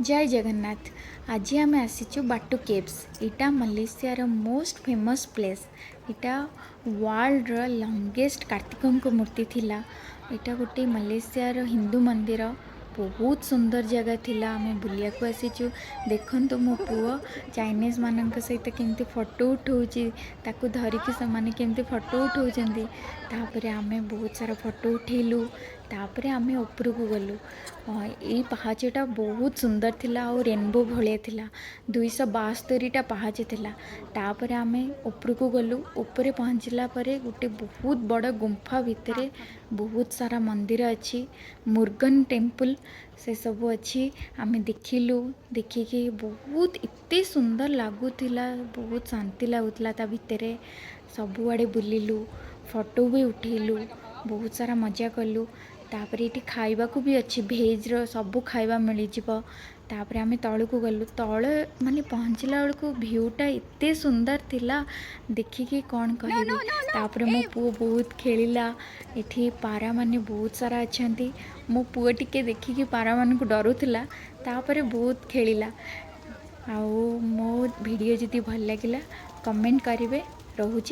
ଜୟ ଜଗନ୍ନାଥ। ଆଜି ଆମେ ଆସିଛୁ ବାଟୁ କେଭ୍ସ। ଏଇଟା ମାଲେସିଆର ମୋଷ୍ଟ ଫେମସ୍ ପ୍ଲେସ୍। ଏଇଟା ୱାର୍ଲଡର ଲଙ୍ଗେଷ୍ଟ କାର୍ତ୍ତିକଙ୍କ ମୂର୍ତ୍ତି ଥିଲା। ଏଇଟା ଗୋଟେ ମାଲେସିଆର ହିନ୍ଦୁ ମନ୍ଦିର। ବହୁତ ସୁନ୍ଦର ଜାଗା ଥିଲା। ଆମେ ବୁଲିବାକୁ ଆସିଛୁ। ଦେଖନ୍ତୁ, ମୋ ପୁଅ ଚାଇନିଜ୍ ମାନଙ୍କ ସହିତ କେମିତି ଫଟୋ ଉଠାଉଛି। ତାକୁ ଧରିକି ସେମାନେ କେମିତି ଫଟୋ ଉଠାଉଛନ୍ତି। ତାପରେ ଆମେ ବହୁତ ସାରା ଫଟୋ ଉଠେଇଲୁ। ତାପରେ ଆମେ ଉପରକୁ ଗଲୁ। ଏଇ ପାହାଚଟା ବହୁତ ସୁନ୍ଦର ଥିଲା ଆଉ ରେନବୋ ଭଳିଆ ଥିଲା। 272ଟା ପାହାଚ ଥିଲା। ତାପରେ ଆମେ ଉପରକୁ ଗଲୁ। ଉପରେ ପହଞ୍ଚିଲା ପରେ ଗୋଟେ ବହୁତ ବଡ଼ ଗୁମ୍ଫା ଭିତରେ ବହୁତ ସାରା ମନ୍ଦିର ଅଛି, ମୁର୍ଗନ ଟେମ୍ପଲ୍ ସେସବୁ ଅଛି। ଆମେ ଦେଖିଲୁ। ଦେଖିକି ବହୁତ ଏତେ ସୁନ୍ଦର ଲାଗୁଥିଲା, ବହୁତ ଶାନ୍ତି ଲାଗୁଥିଲା। ତା ଭିତରେ ସବୁଆଡ଼େ ବୁଲିଲୁ, ଫଟୋ ବି ଉଠେଇଲୁ, ବହୁତ ସାରା ମଜା କଲୁ। ତାପରେ ଏଇଠି ଖାଇବାକୁ ବି ଅଛି, ଭେଜ୍ର ସବୁ ଖାଇବା ମିଳିଯିବ। ତାପରେ ଆମେ ତଳକୁ ଗଲୁ। ତଳେ ମାନେ ପହଞ୍ଚିଲା ବେଳକୁ ଭ୍ୟୁଟା ଏତେ ସୁନ୍ଦର ଥିଲା, ଦେଖିକି କ'ଣ କହିବି। ତାପରେ ମୋ ପୁଅ ବହୁତ ଖେଳିଲା। ଏଠି ପାରାମାନେ ବହୁତ ସାରା ଅଛନ୍ତି। ମୋ ପୁଅ ଟିକେ ଦେଖିକି ପାରାମାନଙ୍କୁ ଡରୁଥିଲା, ତାପରେ ବହୁତ ଖେଳିଲା। ଆଉ ମୋ ଭିଡ଼ିଓ ଯଦି ଭଲ ଲାଗିଲା, କମେଣ୍ଟ କରିବେ। ରହୁଛି।